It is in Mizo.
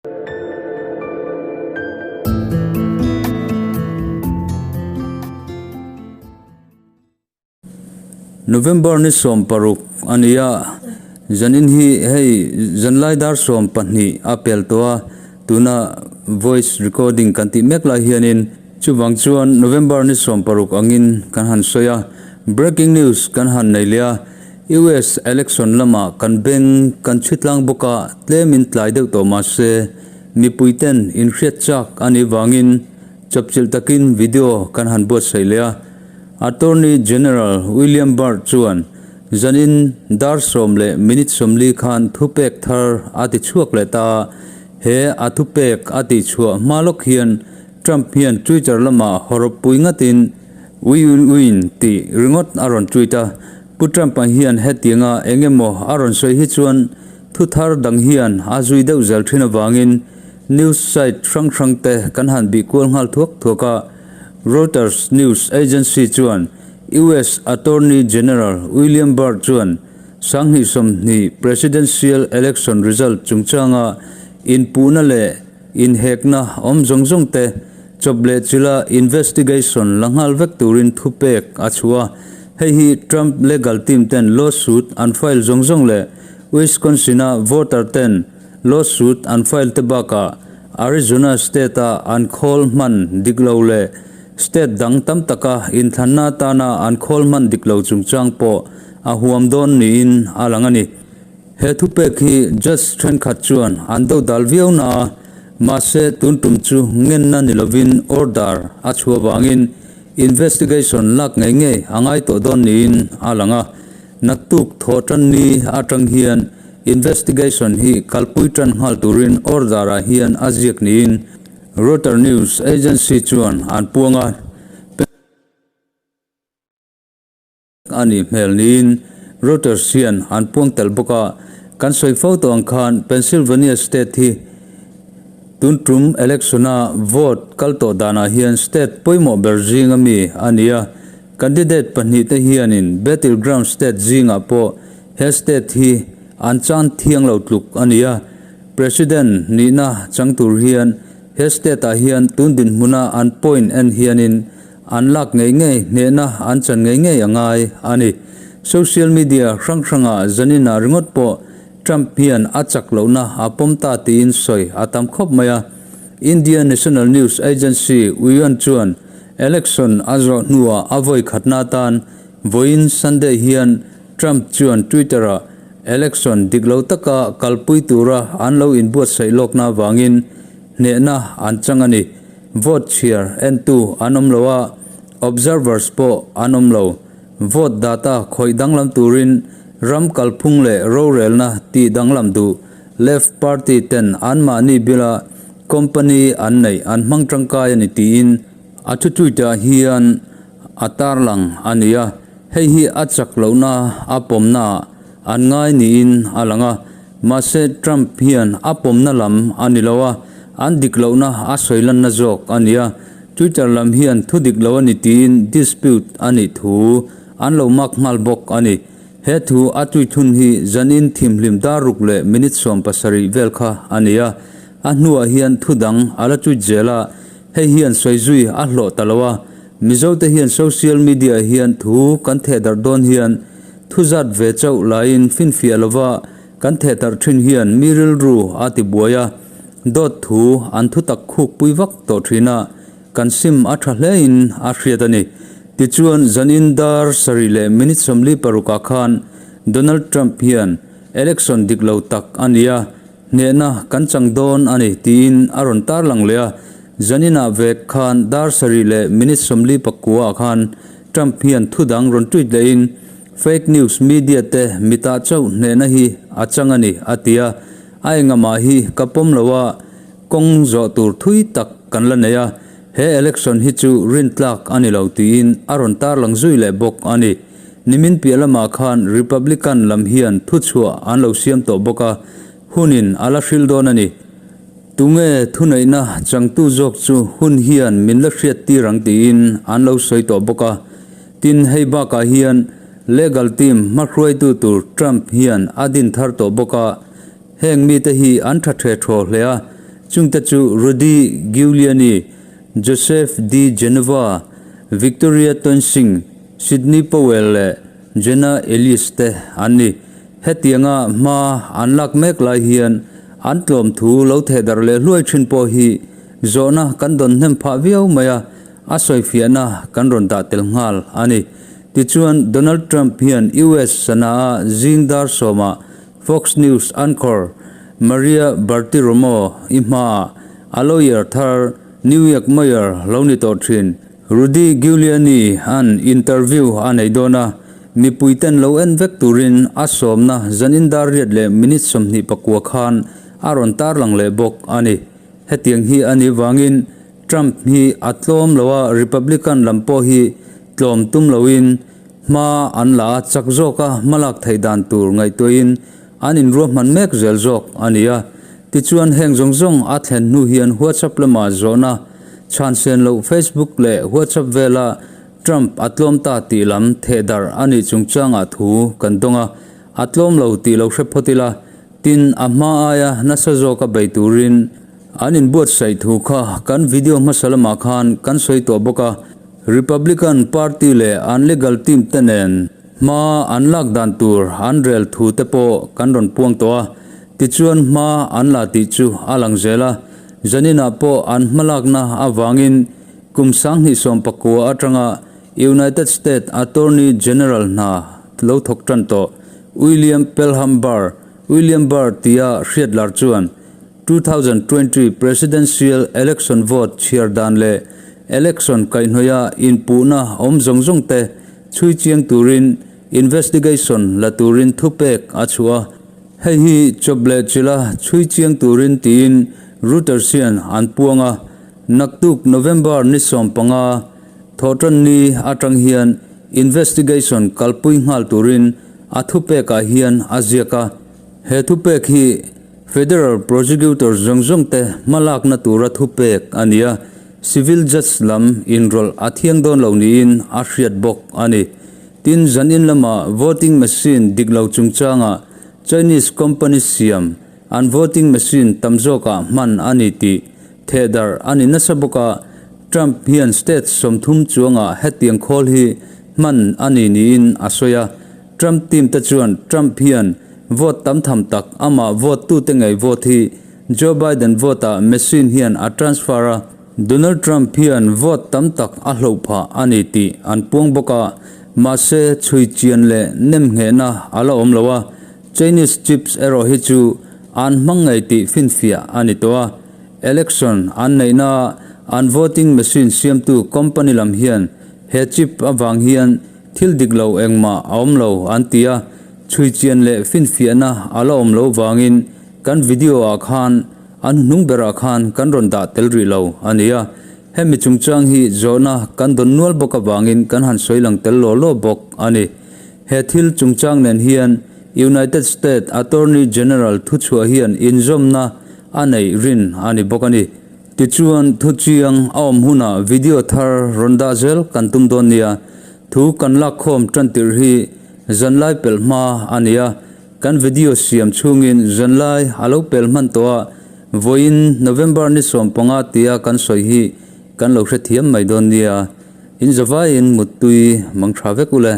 November ni 16 a ni a, zanin hi hei zanlai dar 12 a pel tawh a, tuna voice recording kan tih mek lai hianin chuvang chuan November ni 16 angin kan han sawi a, breaking news kan han nei leh a. US election lamah kan beng kan chhi tlang bawk a, tlemin tlai deuh tawh mah se, mipuiten inhriat chak a nih vangin chawpchilh takin video kan han buatsaih leh a. Attorney General William Barr chuan zanin dar 10 leh minute 40 khan thupek thar a ti chhuak leh ta a, he a thupek a tihchhuah hma lawk hian Trump hian Twitter lamah hawrawppui ngatin We will win tih ringawt a rawn tweet a, Pu Trump-a hian hetianga eng emaw a rawn sawi hi chuan thu thar dang hian a zui deuh zel thin avangin news site hrang hrang te kan han bih kual nghal thuak thuak a. Reuters news agency chuan US Attorney General William Barr chuan 2020 presidential election result chungchanga inpuhna leh inhekna awm zawng zawng te Chawp leh chila investigation la nghal vek turin thupek a chhuah a, hei hi Trump legal team ten lawsuit an file zawng zawng leh Wisconsin-a voter ten lawsuit an file te bakah Arizona state-a an khawl hman dik lo leh state dang tam taka inthlanna atana an khawl hman dik lo chungchang pawh a huam dawn niin a lang a ni. He thupek hi judge thenkhat chuan an dodal viau na a, mahse tun tum chu ngenna ni lovin order a chhuah vangin investigation lak ngei ngei a ngai tawh dawn niin a lang a. Naktuk thawh tan ni atang hian investigation hi kalpui tan nghal turin order ah hian a ziak niin Reuters news agency chuan an puang a. A nih hmel niin Reuters hian an puang tel bawk a, kan sawi fo tawh ang khan Pennsylvania state hi tun tum election-a vote kal tawh danah hian state pawimawh ber zinga mi a ni a, candidate pahnihte hianin battleground state zingah pawh he state hi an chan thiang lo tluk a ni a, president nihna chang tur hian he state-ah hian tun dinhmuna an point en hianin An lak ngei ngei hnehna an chan ngei ngei a ngai a ni. Social media hrang hrangah zaninah ringawt pawh Trump hian a chak lohna a pawm ta tiin sawi a tam khawp mai a. India National News Agency Uion chuan election a zawh hnuah a vawi khatna atan vawiin Sunday hian Trump chuan Twitter-ah election dik lo taka kalpui tura an lo inbuatsaih lawkna avangin hnehna an chang a ni. Vote chhiar entu an awm lo a, observers pawh an awm lo. Vote data khawih danglam turin ram kalphung leh rorelna tih danglam duh Left party ten anmahni bila company an neih an hmang tangkai a ni tiin a thu tweet-ah hian a tarlang a ni a. Hei hi a chak lohna a pawmnaah an ngai niin a lang a. Mahse, Trump hian a pawmna lam a ni lo a, an dik lohna a sawi lanna zawk a ni a. Twitter lam hian thu dik lo a ni tiin dispute a nih thu an lo mak nghal bawk a ni. He thu a tweet hun hi zanin thimhlim dar ruk leh minute 17 vel kha a ni a. A hnuah hian thu dang a la tweet zel a, hei hian sawi zui a hlawh ta lo a. Mizote hian social media hian thu kan thehdarh dawn hian Thu zat ve chauh laiin finfiah lova kan thehtarh thin hian mi rilru a ti buai a, dawt thu an thu tak khuk pui vak tawh thin a, kan sim a tha hlein a hriat a ni. Tichuan, zanin dar 7 leh minute 46 ah khan Donald Trump hian election dik lo tak a ni a, hnehna kan chang dawn a ni tiin a rawn tarlang leh a, zaninah vek khan dar 7 leh minute 49 ah khan Trump hian thu dang rawn tweet lehin, Fake news media te mitah chauh hnehna hi a chang a ni, a ti a. A engamah hi ka pawm lo a, kawng zawh tur thui tak kan la nei a, he election hi chu rintlak a ni lo tiin a rawn tarlang zui leh bawk a ni. Nimin piah lamah khan Republican lam hian thuchhuah an lo siam tawh bawk a, hunin a la hrilh dawn a ni. Tunge thuneihna changtu zawk chu hun hian min la hriat tir ang tiin an lo sawi tawh bawk a. Tin, hei bakah hian legal team hmahruaitu tur Trump hian a din thar tawh bawk a. Heng mite hi an tha the thaw hle a. Chungte chu Rudy Giuliani, Joseph Di Genova, Victoria Toensing, Sidney Powell leh Jenna Ellis te an ni. Hetianga hma an lak mek lai hian an tlawm thu lo thehdarh leh hluai thin pawh hi zawhna kan dawn hnem phah viau mai a, a sawifiahna kan rawn dah tel nghal a ni. Tichuan, Donald Trump hian US sana-a zing dar sawmah Fox News anchor Maria Bartiromo i hmaah a lawyer thar New York Mayor lo ni tawh thin Rudy Giuliani an interview a nei dawn a, mipui ten lo en vek turin a sawmna zanin dar riat leh minute 29 khan a rawn tarlang leh bawk a ni. Hetiang hi a nih vangin Trump hi a tlawm lo a, Republican lam pawh hi tlawm tum loin hma an la a, chak zawka hmalak theih dan tur ngaihtuahin an inruahman mek zel zawk a ni a. Tichuan heng zawng zawng a thlen hnu hian WhatsApp lamah zawhna chhan sen loh Facebook leh WhatsApp vela Trump a tlawm ta tih lam thehdarh a nih chungchangah thu kan dawng a, a tlawm lo tih lo hre phawt ila, tin a hma aia nasa zawka bei turin an inbuatsaih thu kha kan video hmasa lamah khan kan sawi tawh bawk a. Republican Party leh an legal team te nen hma an lak dan tur an rel thu te pawh kan rawn puang tawh a, tichuan hma an la tih chu a lang zel a, zaninah pawh an hmalakna avangin kum 2019 atanga United States Attorney General hna lo thawk tan tawh William Pelham Barr, William Barr tia hriat lar chuan 2020 Presidential Election vote chhiar dan leh election kaihhnawih a inpuhna awm zawng zawng te chhui chiang turin investigation la turin thupek a chhuah a. Hei hi chawp leh chilh a chhui chiang turin tiin Reuters hian an puang a. Naktuk November ni 15 thawhtanni atang hian investigation kalpui nghal turin a thupekah hian a ziak a. He thupek hi Federal Prosecutor zawng zawng te hmalakna tura thupek a ni a, Civil Judge lam inrawlh a thiang dawn lo niin a hriat bawk a ni. Tin, zanin lama voting machine dik lo chungchanga Chinese company siam an voting machine tam zawkah hman a ni tih thehdarh a ni nasa bawk a, Trump hian state 30 chuangah hetiang khawl hi hman a ni niin a sawi a. Trump team te chuan Trump hian vote tam tham tak amah vote tute ngei vote hi Joe Biden vote ah machine hian a transfer a, Donald Trump hian vote tam tak a hloh phah a ni tih an puang bawk a, mahse chhui chian leh nem nghehna a la awm lo a, Chinese chips erawh hi chu an hmang ngei tih finfiah a ni tawh a, election an neihna an voting machine siamtu company lam hian he chip avang hian Thil dik lo engmah a awm lo an ti a, chhui chian leh finfiahna a la awm lo vangin kan video ah khan an hnung berah khan kan rawn dah tel rih lo a ni a. Hemi chungchang hi zawhna kan dawn nual bawk avangin kan han sawi lang tel law law bawk a ni. He thil chungchang nen hian United States Attorney General thuchhuah hian inzawmna a neih rin a ni bawk a ni. Tichuan, thuchiang a awm hunah video thar rawn dah zel kan tum dawn nia. Thu kan lakkhawm tan tirh hi zanlai pelh hma a ni a, kan video siam chhungin zanlai a lo pel hman tawh a, vawiin November ni 15 tia kan sawi hi kan lo hrethiam mai dawn nia. In zavaiin muttui mang tha vek ule.